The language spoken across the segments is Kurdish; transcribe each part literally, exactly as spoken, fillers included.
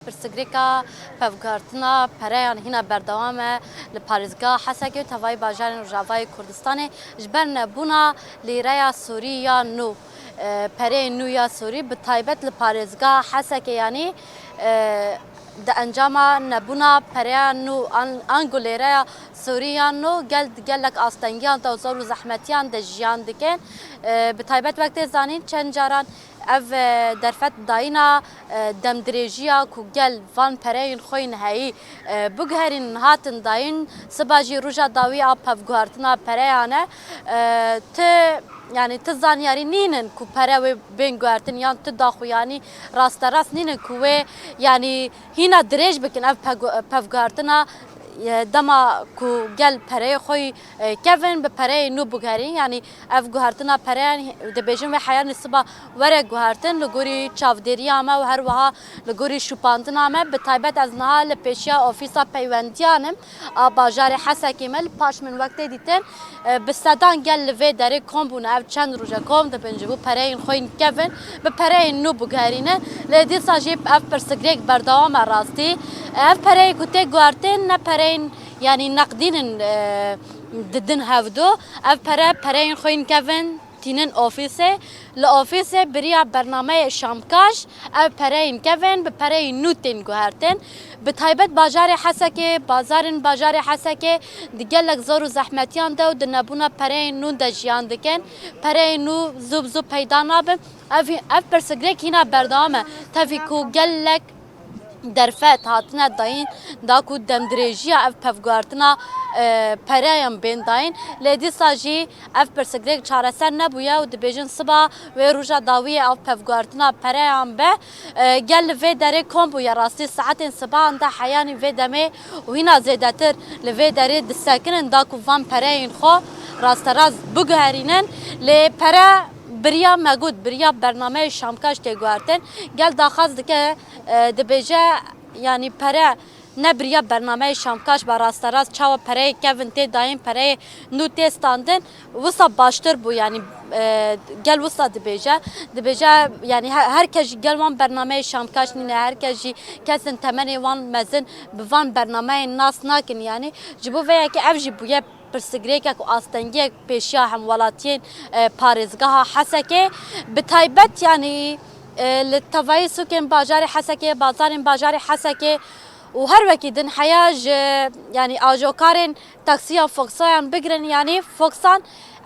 Pirsgirêka pevguhertina pereyan hîna berdewam e li parêzgeha Hesekê û tevayî bajarên Rojavayê Kurdistanê ji ber nebûna lîreya Sûrî ya nû, e, pereyên nû ya Sûrî, bi taybet li parêzgeha Hesekê, yanî, e, di encama nebûna pereya nû an, ango lîreya Sûrî ya nû gel, gelek astengiyan de û zor û zehmetiyan de jiyan dikin. E, bi taybet wek tê zanîn çend caran ev, e, derfet dayîna, e, demdirêjiya ku gel van pereyên xwe yên heyî, e, biguherînin hatin dayîn, siba jî roja dawî a pevguhertina pereyan e. E, ti, yanî ti zanyarî nînin ku pere wê bên guhertin yan ti daxuyanî rasterast nînin ku wê, yanî hîna dirêj bikin ev pegu-, pevguhertina, e, dema ku gel pereyê xwe, e, kevin bi pereyê nû biguherîn. Yanî ev guhertina pereyan, dibêjin wê heyanî siba were guhertin li gorî çavdêriya me û her wiha li gorî şûpandina me. Bi taybet ez niha li pêşiya ofîsa peywendiyan im a bajarê Hesekê me. Li paş min wek tê dîtin, e, bi sedan gel li vê derê kom bûne. Ev çend roj e kom dibin ji bo pereyên xwe yên kevin bi pereyên nû biguherînin. Lê dîsa jî ev pirsgirêk berdewam e rastî. Ev pereyê ku tê guhertin ne pereyên, yanî, neqdînin, e, didin hevdu. Ev pere, pereyên xwe yên kevin tînin ofîsê. Li ofîsê bi riya bernameyê Şamkaş ev pereyên kevin bi pereyên nû tên guhertin. Bi taybet bajarê Hesekê, bazarên bajarê Hesekê di gelek zor û zehmetiyan de û di nebûna pereyên nû de jiyan dikin. Pereyên nû zû bi zû peyda nabin. Ev, ev pirsgirêk hîna berdewam e. Tevî ku gelek derfet hatine dayîn da ku demdirêjiya ev pevguhertina, e, pereyan bên dayîn. Lê dîsa jî ev pirsgirêk çareser nebûye û dibêjin siba wê roja dawiyê ev pevguhertina pereyan be. E, gel li vê derê kom bûye rastî saetên sibahan de heyanî vê demê û hîna zêdetir li vê derê disekinin da ku van pereyên xwe rasterast biguherînin. Lê pere bi riya me got, bi riya bernameyê Şamkaş tê guhertin. Gel daxwaz dike, e, dibêje, yanî pere ne bi riya bernameyê Şamkaş be rasterast, çawa pereyê kevin tê dayîn, pereyê nû tê standin, wisa baştir bû, yanî, e, gel wisa dibêje. Dibêje, yanî he-, her kes jî gel wan bernameyê Şamkaş nîne, her kes jî kesên temenê wan mezin bi van bernameyên nas nakin, yanî ji bo vê yekê ev jî bûye pirsgirêkek û astengiyek pêşiya hemwelatiyên, e, parêzgeha Hesekê. Bi taybet, yanî, e, li tevayî sûkên bajarê Hesekê, bazarên bajarê Hesekê û her wekî din heya ji, yanî, ajokarên taksiya Foxayan bigirin, yanî Foxan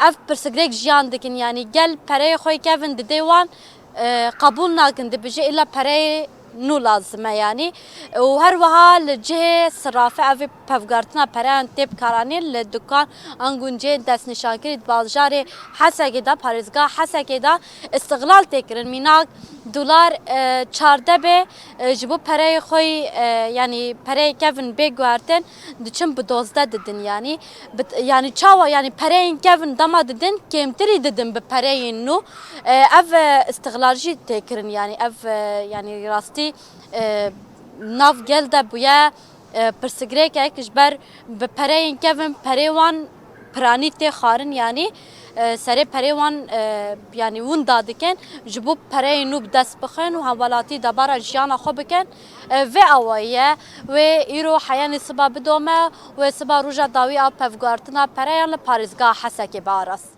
ev pirsgirêk jiyan dikin, yanî gel pereyê xwe kevin didê wan, e, qebûl nakin, dibêje îla pereyê nû lazim e, yanî. Û her wiha li cihê sirafe ev pevguhertina pereyan tê bikaranîn li dukan ango cihên destnîşankirî di bajarê Hesekê de, parêzgeha Hesekê de îstiqlal tê kirin. Mînak dolar, e, çardeh bê, e, ji bo pereyê xwe, e, yanî pereyê kevin bê guhertin, diçin bi dozdeh didin, yanî. Bi, yanî çawa, yanî pereyên kevin dema didin, kêmtirî didin bi pereyên nû. E, ev, e, îstiqlal jî tê kirin, yanî ev, e, yanî rastî, e, nav gel de bûye, e, pirsgirêkek ji ber bi pereyên kevin perê wan piranî tê xwarin, yanî, e, serê perê wan, e, yanî winda dikin, ji bo pereyên nû bi dest bixin û hemwelatî debara jiyana xwe bikin. E, vê awayî ye, wê îro heyanî siba bidome, wê siba roja dawî a pevguhertina pereyan li parêzgeha Hesekê biarast.